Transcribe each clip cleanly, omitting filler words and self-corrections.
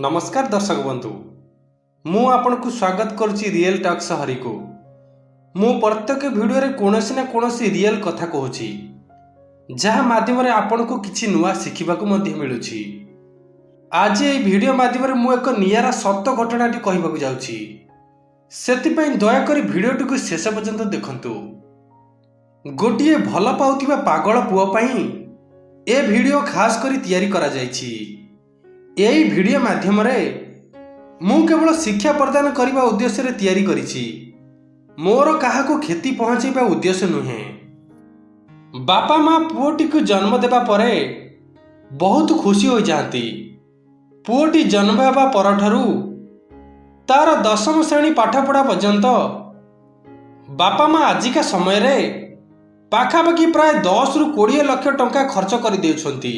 ନମସ୍କାର ଦର୍ଶକ ବନ୍ଧୁ, ମୁଁ ଆପଣଙ୍କୁ ସ୍ୱାଗତ କରୁଛି ରିଏଲ୍ ଟକ୍ ସହରୀକୁ। ମୁଁ ପ୍ରତ୍ୟେକ ଭିଡ଼ିଓରେ କୌଣସି ନା କୌଣସି ରିଏଲ୍ କଥା କହୁଛି, ଯାହା ମାଧ୍ୟମରେ ଆପଣଙ୍କୁ କିଛି ନୂଆ ଶିଖିବାକୁ ମଧ୍ୟ ମିଳୁଛି। ଆଜି ଏହି ଭିଡ଼ିଓ ମାଧ୍ୟମରେ ମୁଁ ଏକ ନିଆରା ସତ ଘଟଣାଟି କହିବାକୁ ଯାଉଛି। ସେଥିପାଇଁ ଦୟାକରି ଭିଡ଼ିଓଟିକୁ ଶେଷ ପର୍ଯ୍ୟନ୍ତ ଦେଖନ୍ତୁ। ଗୋଟିଏ ଭଲ ପାଉଥିବା ପାଗଳ ପୁଅ ପାଇଁ ଏ ଭିଡ଼ିଓ ଖାସ୍ କରି ତିଆରି କରାଯାଇଛି। ଏହି ଭିଡ଼ିଓ ମାଧ୍ୟମରେ ମୁଁ କେବଳ ଶିକ୍ଷା ପ୍ରଦାନ କରିବା ଉଦ୍ଦେଶ୍ୟରେ ତିଆରି କରିଛି। ମୋର କାହାକୁ କ୍ଷତି ପହଞ୍ଚାଇବା ଉଦ୍ଦେଶ୍ୟ ନୁହେଁ। ବାପା ମା ପୁଅଟିକୁ ଜନ୍ମ ଦେବା ପରେ ବହୁତ ଖୁସି ହୋଇଯାଆନ୍ତି। ପୁଅଟି ଜନ୍ମ ହେବା ପରଠାରୁ ତାର 10ମ ଶ୍ରେଣୀ ପାଠପଢ଼ା ପର୍ଯ୍ୟନ୍ତ ବାପା ମା ଆଜିକା ସମୟରେ ପାଖାପାଖି ପ୍ରାୟ 10ରୁ 20 ଲକ୍ଷ ଟଙ୍କା ଖର୍ଚ୍ଚ କରିଦେଉଛନ୍ତି,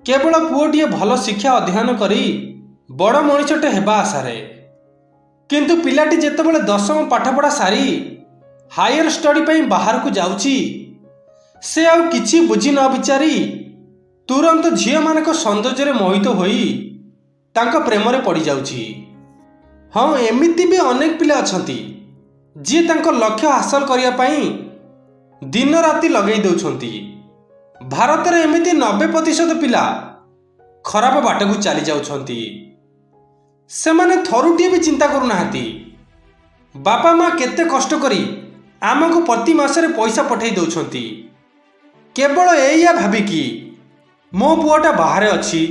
କେବଳ ପୁଅଟିଏ ଭଲ ଶିକ୍ଷା ଅଧ୍ୟୟନ କରି ବଡ଼ ମଣିଷଟେ ହେବା ଆଶାରେ। କିନ୍ତୁ ପିଲାଟି ଯେତେବେଳେ 10ମ ପାଠପଢ଼ା ସାରି ହାୟର ଷ୍ଟଡି ପାଇଁ ବାହାରକୁ ଯାଉଛି, ସେ ଆଉ କିଛି ବୁଝି ନ ବିଚାରି ତୁରନ୍ତ ଝିଅମାନଙ୍କ ସୌନ୍ଦର୍ଯ୍ୟରେ ମୋହିତ ହୋଇ ତାଙ୍କ ପ୍ରେମରେ ପଡ଼ିଯାଉଛି। ହଁ, ଏମିତି ବି ଅନେକ ପିଲା ଅଛନ୍ତି, ଯିଏ ତାଙ୍କ ଲକ୍ଷ୍ୟ ହାସଲ କରିବା ପାଇଁ ଦିନ ରାତି ଲଗେଇ ଦେଉଛନ୍ତି। ଭାରତରେ ଏମିତି 90% ପିଲା ଖରାପ ବାଟକୁ ଚାଲି ଯାଉଛନ୍ତି। ସେମାନେ ଥରୁଟିଏ ବି ଚିନ୍ତା କରୁନାହାନ୍ତି, ବାପା ମା କେତେ କଷ୍ଟ କରି ଆମକୁ ପ୍ରତି ମାସରେ ପଇସା ପଠାଇ ଦେଉଛନ୍ତି, କେବଳ ଏଇଆ ଭାବିକି ମୋ ପୁଅଟା ବାହାରେ ଅଛି,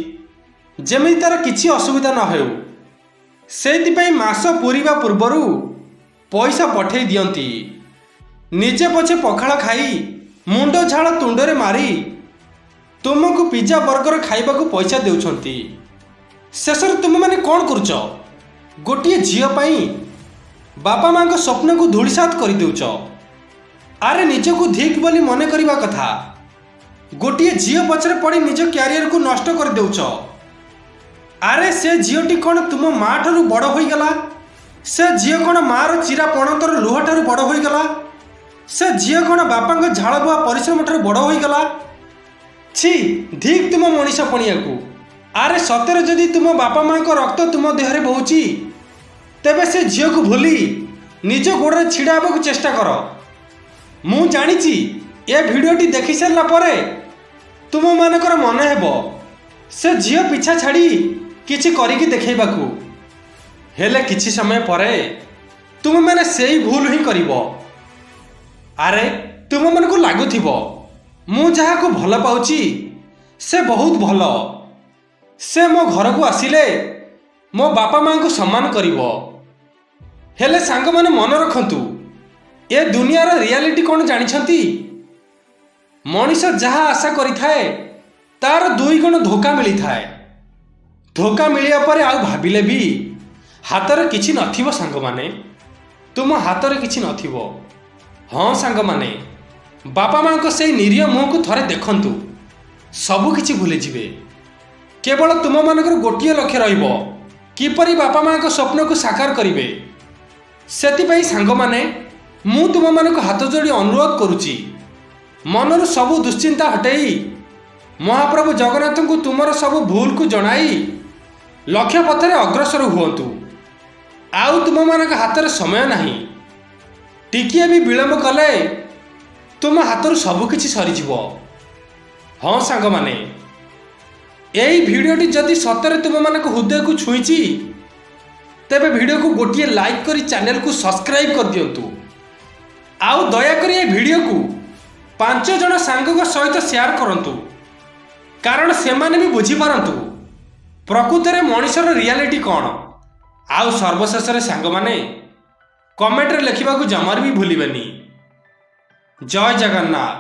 ଯେମିତି ତାର କିଛି ଅସୁବିଧା ନ ହେଉ। ସେଇଥିପାଇଁ ମାସ ପୂରିବା ପୂର୍ବରୁ ପଇସା ପଠାଇ ଦିଅନ୍ତି। ନିଜେ ପଛେ ପଖାଳ ଖାଇ ମୁଣ୍ଡ ଝାଳ ତୁଣ୍ଡରେ ମାରି ତୁମକୁ ପିଜା, ବର୍ଗର ଖାଇବାକୁ ପଇସା ଦେଉଛନ୍ତି। ଶେଷରେ ତୁମେମାନେ କ'ଣ କରୁଛ? ଗୋଟିଏ ଝିଅ ପାଇଁ ବାପା ମାଙ୍କ ସ୍ୱପ୍ନକୁ ଧୂଳିସାତ କରିଦେଉଛ। ଆରେ, ନିଜକୁ ଧିକ୍ ବୋଲି ମନେ କରିବା କଥା। ଗୋଟିଏ ଝିଅ ପଛରେ ପଡ଼ି ନିଜ କ୍ୟାରିୟରକୁ ନଷ୍ଟ କରିଦେଉଛ। ଆରେ, ସେ ଝିଅଟି କ'ଣ ତୁମ ମା ଠାରୁ ବଡ଼ ହୋଇଗଲା? ସେ ଝିଅ କ'ଣ ମାର ଚିରା ପଣତର ଲୁହ ଠାରୁ ବଡ଼ ହୋଇଗଲା? ସେ ଝିଅ କ'ଣ ବାପାଙ୍କ ଝାଳବୁହା ପରିଶ୍ରମ ଠାରୁ ବଡ଼ ହୋଇଗଲା? ଛି, ଧିକ୍ ତୁମ ମଣିଷ ପଣିଆକୁ। ଆରେ, ସତରେ ଯଦି ତୁମ ବାପା ମାଙ୍କ ରକ୍ତ ତୁମ ଦେହରେ ବହୁଛି, ତେବେ ସେ ଝିଅକୁ ଭୁଲି ନିଜ ଗୋଡ଼ରେ ଛିଡ଼ା ହେବାକୁ ଚେଷ୍ଟା କର। ମୁଁ ଜାଣିଛି, ଏ ଭିଡ଼ିଓଟି ଦେଖି ସାରିଲା ପରେ ତୁମମାନଙ୍କର ମନେ ହେବ ସେ ଝିଅ ପିଛା ଛାଡ଼ି କିଛି କରିକି ଦେଖେଇବାକୁ। ହେଲେ କିଛି ସମୟ ପରେ ତୁମେମାନେ ସେଇ ଭୁଲ ହିଁ କରିବ। ଆରେ, ତୁମମାନଙ୍କୁ ଲାଗୁଥିବ ମୁଁ ଯାହାକୁ ଭଲ ପାଉଛି ସେ ବହୁତ ଭଲ, ସେ ମୋ ଘରକୁ ଆସିଲେ ମୋ ବାପା ମାଙ୍କୁ ସମ୍ମାନ କରିବ। ହେଲେ ସାଙ୍ଗମାନେ, ମନେ ରଖନ୍ତୁ, ଏ ଦୁନିଆର ରିଆଲିଟି କ'ଣ ଜାଣିଛନ୍ତି? ମଣିଷ ଯାହା ଆଶା କରିଥାଏ, ତାର ଦୁଇ ଗୁଣ ଧୋକା ମିଳିଥାଏ। ଧୋକା ମିଳିବା ପରେ ଆଉ ଭାବିଲେ ବି ହାତରେ କିଛି ନଥିବ। ସାଙ୍ଗମାନେ, ତୁମ ହାତରେ କିଛି ନଥିବ। ହଁ ସାଙ୍ଗମାନେ, ବାପା ମାଙ୍କ ସେଇ ନିରୀହ ମୁହଁକୁ ଥରେ ଦେଖନ୍ତୁ, ସବୁ କିଛି ଭୁଲିଯିବେ। କେବଳ ତୁମମାନଙ୍କର ଗୋଟିଏ ଲକ୍ଷ୍ୟ ରହିବ, କିପରି ବାପା ମାଙ୍କ ସ୍ୱପ୍ନକୁ ସାକାର କରିବେ। ସେଥିପାଇଁ ସାଙ୍ଗମାନେ, ମୁଁ ତୁମମାନଙ୍କୁ ହାତ ଯୋଡ଼ି ଅନୁରୋଧ କରୁଛି, ମନରୁ ସବୁ ଦୁଶ୍ଚିନ୍ତା ହଟେଇ ମହାପ୍ରଭୁ ଜଗନ୍ନାଥଙ୍କୁ ତୁମର ସବୁ ଭୁଲକୁ ଜଣାଇ ଲକ୍ଷ୍ୟ ପଥରେ ଅଗ୍ରସର ହୁଅନ୍ତୁ। ଆଉ ତୁମମାନଙ୍କ ହାତରେ ସମୟ ନାହିଁ। ଟିକିଏ ବି ବିଳମ୍ବ କଲେ ତୁମ ହାତରୁ ସବୁ କିଛି ସରିଯିବ। ହଁ ସାଙ୍ଗମାନେ, ଏଇ ଭିଡ଼ିଓଟି ଯଦି ସତରେ ତୁମମାନଙ୍କ ହୃଦୟକୁ ଛୁଇଁଛି, ତେବେ ଭିଡ଼ିଓକୁ ଗୋଟିଏ ଲାଇକ୍ କରି ଚ୍ୟାନେଲକୁ ସବସ୍କ୍ରାଇବ୍ କରିଦିଅନ୍ତୁ। ଆଉ ଦୟାକରି ଏ ଭିଡ଼ିଓକୁ ପାଞ୍ଚ ଜଣ ସାଙ୍ଗଙ୍କ ସହିତ ସେୟାର କରନ୍ତୁ, କାରଣ ସେମାନେ ବି ବୁଝିପାରନ୍ତୁ ପ୍ରକୃତରେ ମଣିଷର ରିଆଲିଟି କ'ଣ। ଆଉ ସର୍ବଶେଷରେ ସାଙ୍ଗମାନେ, କମେଣ୍ଟରେ ଲେଖିବାକୁ ଜମାରୁ ବି ଭୁଲିବେନି, ଜୟ ଜଗନ୍ନାଥ।